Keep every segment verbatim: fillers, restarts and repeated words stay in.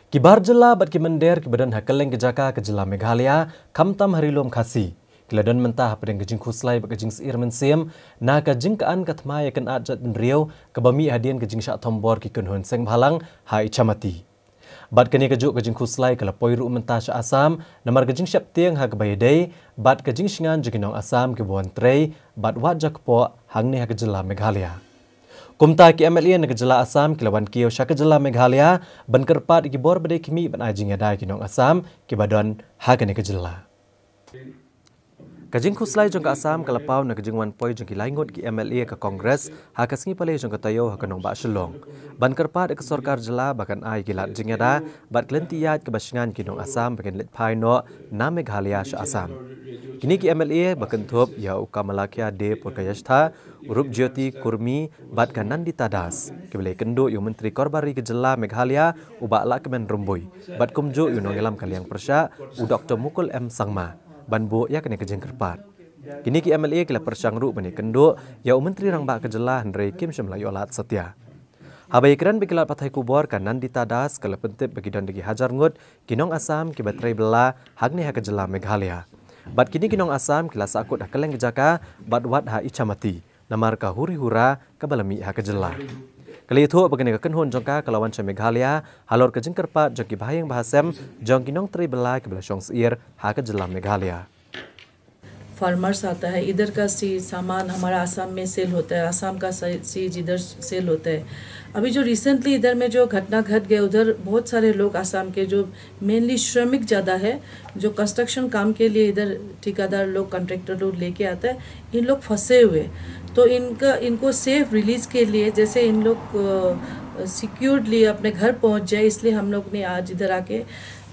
Ki bar jylla bad ki mynder kiba don ha kylleng ki jaka ka jylla Meghalaya, khamtam ha Ri-lum Khasi, ki la don mynta hapdeng ka jingkhuslai bad ka jingsyier mynsiem na ka jingkyrmen ka thma ïa ka kynad jaitbynriew kaba mih hadien ka jingshah thombor ki kynhun sengbhalang ha Ichamati. Bad kane kajuh ka jingkhuslai ka la poi ruh mynta sha Assam namar ka jingsheptieng ha kaba ïadei bad ka jingshngain jong ki nong Assam kiba wan trei bad wad jakpoh hangne ha ka jylla Meghalaya. Kumta ki M L A na ka jylla Assam ki la wan kiew sha ka jylla Meghalaya ban kyrpad ïa ki bor ba dei khmih ban ai jingïada ïa ki nong Assam kiba don ha kane ka jylla. Ka jingkhuslai jong ka Assam ka la paw na ka jingwan poi jong ki lai ngut ki M L A ka Congress ha ka sngi palei jong ka taïew ha ka nongbah Shillong ban kyrpad ïa ka sorkar jylla ba kan ai ki lad jingïada bad ka lynti ïaid kaba shngaiñ ki nong Assam ba kin leit phai noh na Meghalaya sha Assam. Kine ki M L A ba kynthup ïa u Kamalakhya De Purkayastha, u Rupjyoti Kurmi bad ka Nandita Das, kiba la ïakynduh ïa u Myntri Korbari ka jylla Meghalaya u Bah Lahkmen Rymbui bad kumjuh ïa u nongïalam ka liang pyrshah u Doktor Mukul M Sangma ban buh ïa kane ka jingkyrpad. Kine ki M L A ki la pyrshang ruh ban ïakynduh ïa u Myntri Rangbah ka jylla hynrei kim shym la ïoh lad satia. Haba ïakren bad ki lad pathai khubor ka Nandita Das ka la pyntip ba ki don da ki hajar ngut ki nong Assam kiba trei bylla hangne ha ka jylla Meghalaya. Bad kine ki nong Assam ki la sahkut ha kylleng ki jaka bad wat ha Ichamati namar ka huri hura kaba la mih ha ka jylla. Ka la ïathuh ba kane ka kynhun jong ka ka la wan sha Meghalaya halor ka jingkyrpad jong ki bahaïing bahasem jong ki nongtrei bylla kiba la shong syier ha ka jylla Meghalaya. फार्मर्स आता है, इधर का सी सामान हमारा आसाम में सेल होता है, आसाम का सीज इधर सेल होता है। अभी जो रिसेंटली इधर में जो घटना घट गया, उधर बहुत सारे लोग आसाम के जो मेनली श्रमिक ज़्यादा है, जो कंस्ट्रक्शन काम के लिए इधर ठेकेदार लोग, कॉन्ट्रैक्टर लोग लेके आता है, इन लोग फंसे हुए। तो इनका इनको सेफ रिलीज के लिए, जैसे इन लोग सिक्योर्डली अपने घर पहुंच जाए, इसलिए हम लोग ने आज इधर आके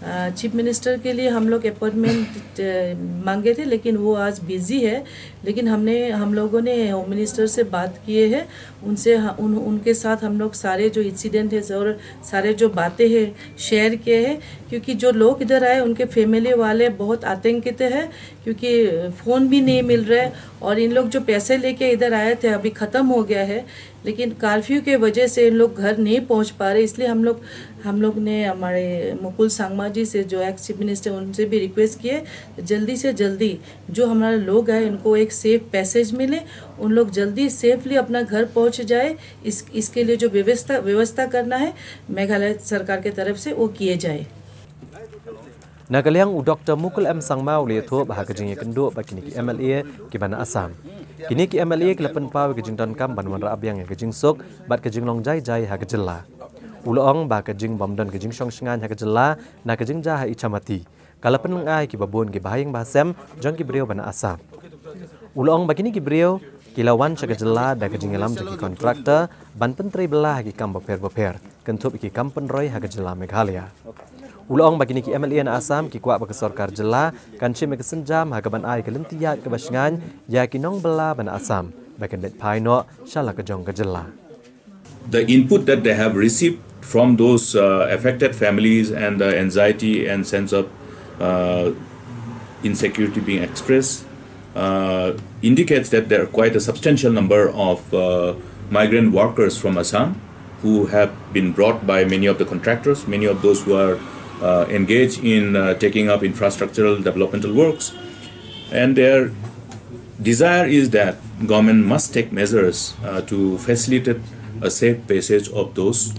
चीफ मिनिस्टर के लिए हम लोग अपॉइंटमेंट मांगे थे, लेकिन वो आज बिजी है। लेकिन हमने हम लोगों ने होम मिनिस्टर से बात किए हैं, उनसे ह- उन, उनके साथ हम लोग सारे जो इंसिडेंट है और सारे जो बातें हैं शेयर किए हैं, क्योंकि जो लोग इधर आए उनके फैमिली वाले बहुत आतंकित है, क्योंकि फ़ोन भी नहीं मिल रहा है और इन लोग जो पैसे लेके इधर आए थे अभी ख़त्म हो गया है, लेकिन कर्फ्यू के वजह से इन लोग घर नहीं पहुंच पा रहे। इसलिए हम लोग हम लोग ने हमारे मुकुल सांगमा जी से, जो एक्स चीफ मिनिस्टर, उनसे भी रिक्वेस्ट किए, जल्दी से जल्दी जो हमारे लोग हैं उनको एक सेफ पैसेज मिले, उन लोग जल्दी सेफली अपना घर पहुंच जाए। इस इसके लिए जो व्यवस्था व्यवस्था करना है मेघालय सरकार के तरफ से, वो किए जाए। Na ka liang u Doktor Mukul M Sangma u la ïathuh ba ha ka jingïakynduh bad kine ki M L A kiba na Assam, kine ki M L A ki la pynpaw ïa ka jingdonkam ban wanrah biang ïa ka jingsuk bad ka jinglong jai jai ha ka jylla. U la ong ba ka jingbym don ka jingshong shngaiñ ha ka jylla na ka jingjia ha Ichamati ka la pynlyngngai ïa kiba bun ki bahaïing bahasem jong ki briew ba na Assam. U la ong ba kine ki briew ki la wan sha ka jylla da ka jingïalam jong ki kontraktor ban pyntrei bylla ha ki kam bapher bapher, kynthup ïa ki kam pynroi ha ka jylla Meghalaya. U la ong ba kine ki M L A na Assam ki kwah ba ka sorkar jylla kan shim ïa ka sienjam ha kaban ai ka lynti ïaid kaba shngaiñ ïa ki nong bylla ba na Assam ba kin leit phai noh sha la ka jong ka jylla. The input that they have received from those uh, affected families and the anxiety and sense of uh, insecurity being expressed uh, indicates that there are quite a substantial number of uh, migrant workers from Assam who have been brought by many of the contractors, many of those who are uh, engaged in uh, taking up infrastructural developmental works. And their desire is that government must take measures uh, to facilitate a safe passage of those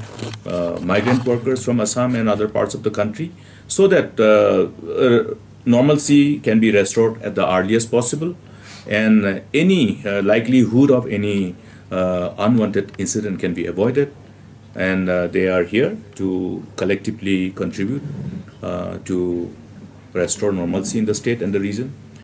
uh, migrant workers from Assam and other parts of the country so that uh, uh, normalcy can be restored at the earliest possible and any uh, likelihood of any uh, unwanted incident can be avoided. And uh, they are here to collectively contribute uh, to restore normalcy in the state and the region.